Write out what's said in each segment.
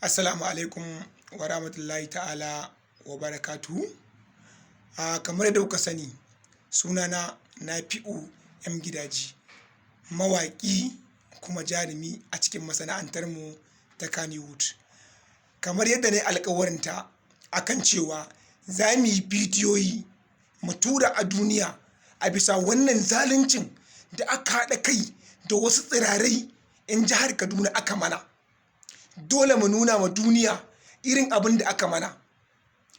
Assalamu alaikum wa rahmatullahi ta'ala wa barakatuhu. Kamar yadda kuka sani, sunana Nafi'u M Gidaji, mawaƙi kuma jarumi a cikin masana'antar mu ta Kannywood. Kamar yadda na yi alƙawarinta akan cewa za mu yi bidiyoyi mu tura a duniya a bisa wannan zaluncin da aka haɗa kai da wasu tsirarai 'yan jihar Kaduna aka mana. Dole mu nuna ma duniya irin abin da aka mana.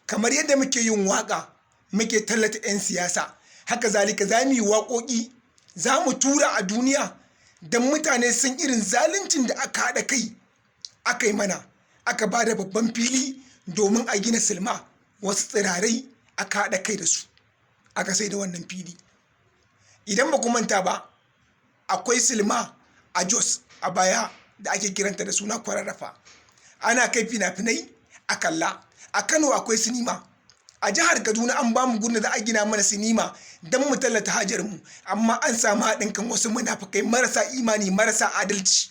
Kamar yadda muke yin waƙa muke tallata 'yan siyasa, haka zalika za mu yi waƙoƙi za mu tura a duniya don mutane sun irin zaluncin da aka haɗa kai aka yi mana. Aka ba da babban fili domin a gina silma, wasu tsirarai aka haɗa kai da su aka sai da wannan fili. Idan ba ku manta ba, akwai silma a Jos a baya da ake kiranta da suna Kwararrafa. Ana kai fina-finai a kalla. A Kano akwai sinima. A jihar Kaduna an ba mu gurin da za a gina mana sinima don mu tallata hajar mu, amma an samu haɗin kan wasu munafukai marasa imani, marasa adalci.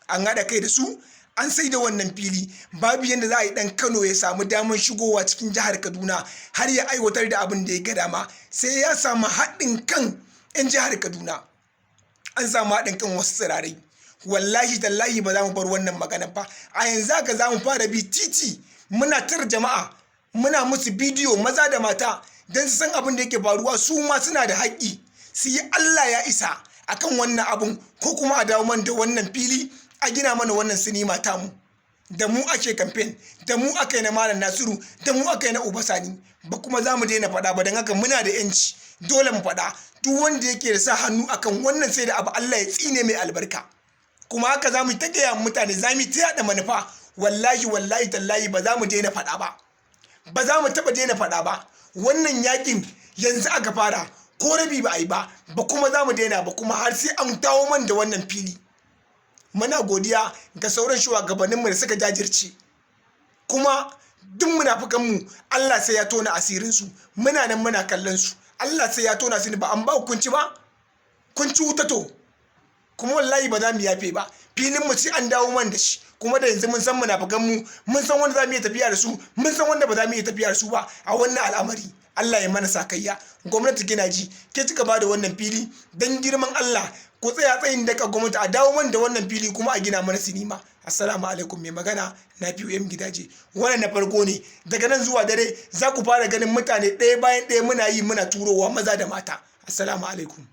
An haɗa kai da su an sai da wannan fili. Babu yadda za a yi ɗan Kano ya samu damar shigowa cikin jihar Kaduna har ya aiwatar da abin da ya ga dama sai ya samu haɗin kan 'yan jihar Kaduna. An samu haɗin kan wasu tsirarai. Wallahi tallahi ba za mu bar wannan magana ba. A yanzu haka za mu fara bi titi muna tara jama'a, muna musu bidiyo, maza da mata, don su san abin da yake faruwa. Su ma suna da haƙƙi su yi Allah ya isa akan wannan abun, ko kuma a dawo man da wannan fili a gina mana wannan sinima tamu. Da mu ake kamfen, da mu aka yi na Malam Nasiru, da mu aka yi na Uba Sani. Ba kuma za mu daina faɗa ba, don haka muna da yanci, dole mu faɗa. Duk wanda yake da sa hannu akan wannan sai da abu, Allah ya tsine mai albarka. Kuma haka za mu ta gaya mutane, za mu ta yaɗa manufa. Wallahi, wallahi tallahi ba za mu daina faɗa ba, ba za mu taɓa daina faɗa ba. Wannan yakin yanzu aka fara, ko rabi ba a yi ba, ba kuma za mu daina ba kuma har sai an dawo man da wannan fili. Muna godiya ga sauran shugabanninmu da suka jajirce, kuma duk munafukanmu Allah sai ya tona asirinsu. Muna nan muna kallon su, Allah sai ya tona su. Ba an ba kun ci ba, kun ci wuta. To kuma wallahi ba za mu yafe ba. Filin mu sai an dawo man da shi. Kuma da yanzu mun san munafukan mu, mun san wanda za mu iya tafiya da su, mun san wanda ba za mu iya tafiya da su ba a wannan al'amari. Allah ya mana sakayya. Gwamnati, kina ji, ke kika ba da wannan fili, dan girman Allah ku tsaya tsayin daka. Gwamnati, a dawo man da wannan fili kuma a gina mana sinima. Assalamu alaikum. Mai magana Nafi'u M Gidaje. Wannan na farko ne. Daga nan zuwa dare za ku fara ganin mutane ɗaya bayan ɗaya muna yi muna turowa, maza da mata. Assalamu alaikum.